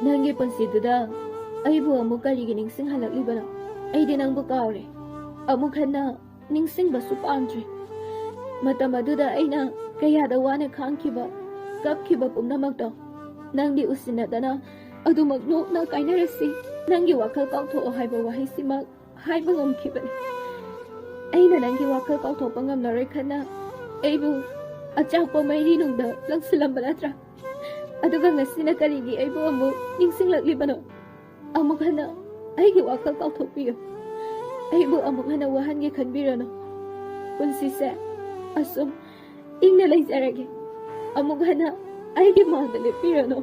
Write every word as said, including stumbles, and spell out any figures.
ꯅꯪꯒꯤ ꯄꯨꯟꯁꯤꯗꯨꯗ ꯑꯩꯕꯨ ꯑꯃꯨꯛ ꯀꯔꯤꯒꯤ ꯅꯤꯡꯁꯤꯡꯍꯜꯂꯛꯂꯤꯕꯅꯣ? ꯑꯩꯗꯤ ꯅꯪꯕꯨ ꯀꯥꯎꯔꯦ꯫ ꯑꯃꯨꯛ ꯍꯟꯅ ꯅꯤꯡꯁꯤꯡꯕꯁꯨ ꯄꯥꯝꯗ꯭ꯔꯦ꯫ ꯃꯇꯝ ꯑꯗꯨꯗ ꯑꯩꯅ ꯀꯌꯥꯗ ꯋꯥꯅ ꯈꯥꯡꯈꯤꯕ, ꯀꯞꯈꯤꯕ ꯄꯨꯝꯅꯃꯛꯇꯣ ꯅꯪꯗꯤ ꯎꯁꯤꯟꯅꯗꯅ ꯑꯗꯨꯃꯛ ꯅꯣꯛꯅ ꯀꯥꯏꯅꯔꯁꯤ, ꯅꯪꯒꯤ ꯋꯥꯈꯜ ꯀꯥꯎꯊꯣꯛꯑꯣ ꯍꯥꯏꯕ ꯋꯥꯍꯩꯁꯤꯃꯛ ꯍꯥꯏꯕ ꯉꯝꯈꯤꯕꯅꯤ꯫ ꯑꯩꯅ ꯅꯪꯒꯤ ꯋꯥꯈꯜ ꯀꯥꯎꯊꯣꯛꯄ ꯉꯝꯂꯔꯣꯏ ꯈꯟꯅ ꯑꯩꯕꯨ ꯑꯆꯥꯛꯄ ꯃꯩꯔꯤꯅꯨꯡꯗ ꯂꯪꯁꯤꯜꯂꯝꯕ ꯅꯠꯇ꯭ꯔꯥ? ꯑꯗꯨꯒ ꯉꯁꯤꯅ ꯀꯔꯤꯒꯤ ꯑꯩꯕꯨ ꯑꯃꯨꯛ ꯅꯤꯡꯁꯤꯡꯂꯛꯂꯤꯕꯅꯣ? ꯑꯃꯨꯛ ꯍꯟꯅ ꯑꯩꯒꯤ ꯋꯥꯈꯜ ꯀꯥꯎꯊꯣꯛꯄꯤꯌꯨ꯫ ꯑꯩꯕꯨ ꯑꯃꯨꯛ ꯍꯟꯅ ꯋꯥꯍꯟꯒꯦ ꯈꯟꯕꯤꯔꯅꯨ꯫ ꯄꯨꯟꯁꯤꯁꯦ ꯑꯁꯨꯝ ꯏꯪꯅ ꯂꯩꯖꯔꯒꯦ꯫ ꯑꯃꯨꯛ ꯍꯟꯅ ꯑꯩꯒꯤ ꯃꯥꯡꯗ ꯂꯦꯞꯄꯤꯔꯅꯨ꯫